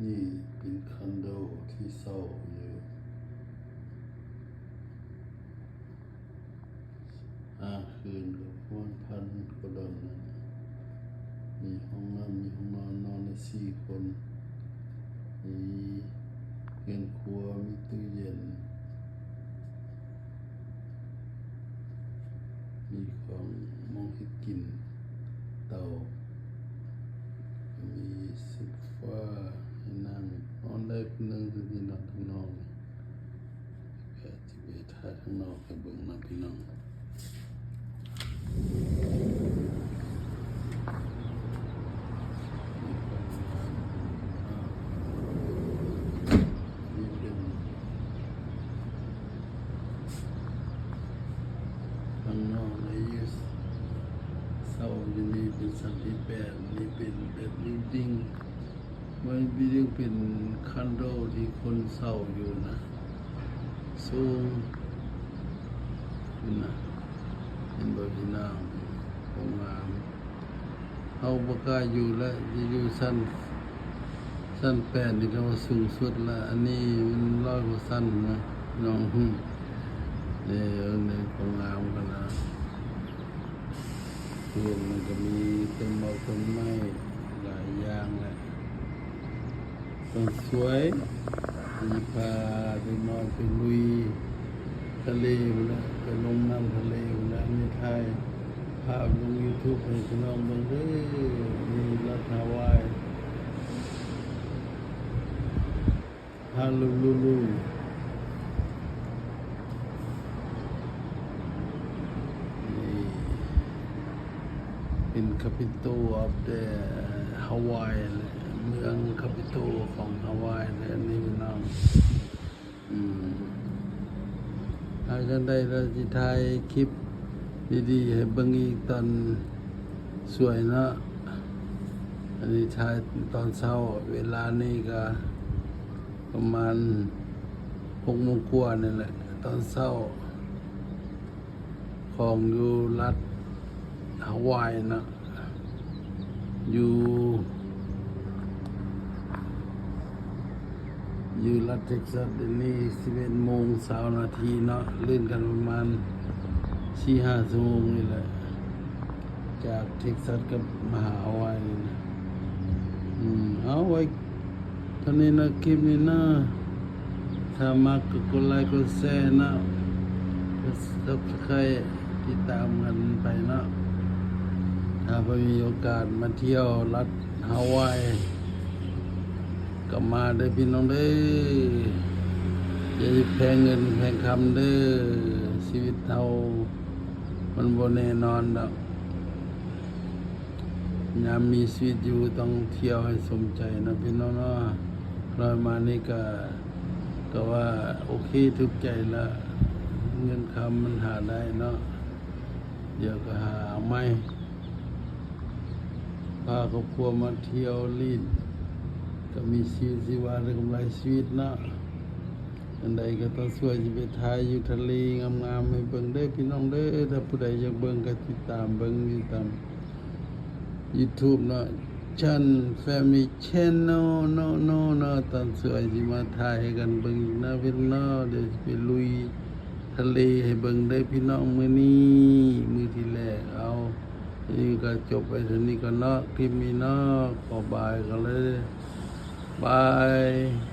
ນີ້ເປັນຄອນໂດທີ່ເຊົ່າຢູ່ ຫ້າຄືນກໍປະມານພັນກວ່າດອນລາ. ມີຫ້ອງນ້ຳ ມີຫ້ອງນອນ ນອນໄດ້ສີ່ຄົນ. ມີເຮືອນຄົວ ມີຕູ້ເຢັນ ມີຂອງ ໝ່ອງເຮັດກິນ ເຕົາ ມີໂຊຟາໃຫ້ນັ່ງ ນອນໄດ້ຜູ້ໜຶ່ງ ຄືນອນທາງນອກ. ກໍຊິໄປຖ່າຍທາງນອກໃຫ້ເບິ່ງນຳພີ່ນ້ອງ. ນີ້ເປັນທາງນອກ ໄດ້ຢູ່ເຊົ່າຢູ່ນີ້ເປັນຊັ້ນທີແປດ. ນີ້ເປັນແບບບິວດິ້ງ ມັນເປັນ ເປັນຄອນໂດທີ່ຄົນເຊົ່າຢູ່ນະ ສູງຢູ່ນະ. ເຫັນບໍ່ພີ່ນ້ອງ? ໂຄງງາມ. ເຮົາບໍ່ກ້າຢູ່ແລ້ວ ຈະຢູ່ຊັ້ນ ຊັ້ນແປດນີ້ກໍວ່າສູງສຸດລະ. ອັນນີ້ມັນຮ້ອຍກວ່າຊັ້ນນະພີ່ນ້ອງ. ເອີ ໂຄງງາມຂະໜາດ. ເຮືອນມັນກໍມີຕົ້ນໝາກຕົ້ນໄມ້ຫຼາຍຢ່າງແຫຼະ. ຕ້ອງສວຍ ມີພາໄປນອນໄປລຸຍທະເລພຸ້ນແຫຼະ ໄປລົງນ້ຳທະເລພຸ້ນແຫຼະ. ອັນນີ້ຖ່າຍພາບລົງຢູທູບໃຫ້ພີ່ນ້ອງເບິ່ງເດີ. ນີ້ລັດຮາວາຍ ຮາລູລູລູ. ນີ້ເປັນ capital of the Hawaii ເມືອງ capital ຂອງຮາວາຍເດີນີ້ພີ່ນ້ອງ. ອືມ ຖ້າຈັ່ງໃດລະຊິຖ່າຍຄລິບດີໆໃຫ້ເບິ່ງອີກຕອນສວຍເນາະ. ອັນນີ້ຖ່າຍຕອນເຊົ້າ ເວລານີ້ກະປະມານຫົກໂມງກວ່ານີ້ແຫຼະ ຕອນເຊົ້າ ຂອງຢູ່ລັດຮາວາຍເນາະ. ຢູ່ ຢູ່ລັດເທັກຊັສ ດຽວນີ້ສິບເອັດໂມງຊາວນາທີເນາະ ລື່ນກັນປະມານສີ່ຫ້າຊົ່ວໂມງນີ້ແຫຼະ ຈາກເທັກຊັສກັບມະຫາຮາວາຍນີ້ນະ. ອືມ ເອົາໄວ້ ເທົ່ານີ້ນະ ຄລິບນີ້ນະ. ຖ້າມັກກໍກົດໄລກົດແຊນະ ກົດ Subscribe ຕິດຕາມກັນໄປເນາະ. ຖ້າໄປມີໂອກາດມາທ່ຽວລັດຮາວາຍ ກໍມາເດີພີ່ນ້ອງເດີ. ຢ່າໄດ້ແພງເງິນແພງຄຳເດີ. ຊີວິດເຮົາມັນບໍ່ແນ່ນອນດອກ. ຍາມມີຊີວິດຢູ່ຕ້ອງທ່ຽວໃຫ້ສົມໃຈເນາະພີ່ນ້ອງເນາະ. ລອຍມານີ້ກະ ກະວ່າໂອເຄ ຖືກໃຈລະ ເງິນຄຳມັນຫາໄດ້ເນາະ ດຽວກະຫາເອົາໃໝ່. ພາຄອບຄົວມາທ່ຽວຫຼິ້ນ ກະມີຊີວິດຊີວາ ໄດ້ກຳໄລຊີວິດເນາະ. ອັນໃດກໍຕ້ອງຊ່ວຍຊິໄປຖ່າຍຢູ່ທະເລງາມໆໃຫ້ເບິ່ງເດີພີ່ນ້ອງເດີ. ຖ້າຜູ້ໃດຢາກເບິ່ງກໍຕິດຕາມເບິ່ງຢູ່ຕາມ YouTube ເນາະ Chan Family Channel ເນາະ ເນາະ ເນາະ. ຕ້ອງຊ່ວຍຊິມາຖ່າຍໃຫ້ກັນເບິ່ງອີກເນາະພີ່ນ້ອງເນາະ. ດຽວຊິໄປລຸຍທະເລໃຫ້ເບິ່ງເດີພີ່ນ້ອງ. ມື້ນີ້ ມື້ທີແລກ ເອົາ ນີ້ກໍຈົບໄວ້ເທົ່ານີ້ກ່ອນເນາະ ຄລິບນີ້ເນາະ. ຂໍບາຍກັນເລີຍ ບາຍ.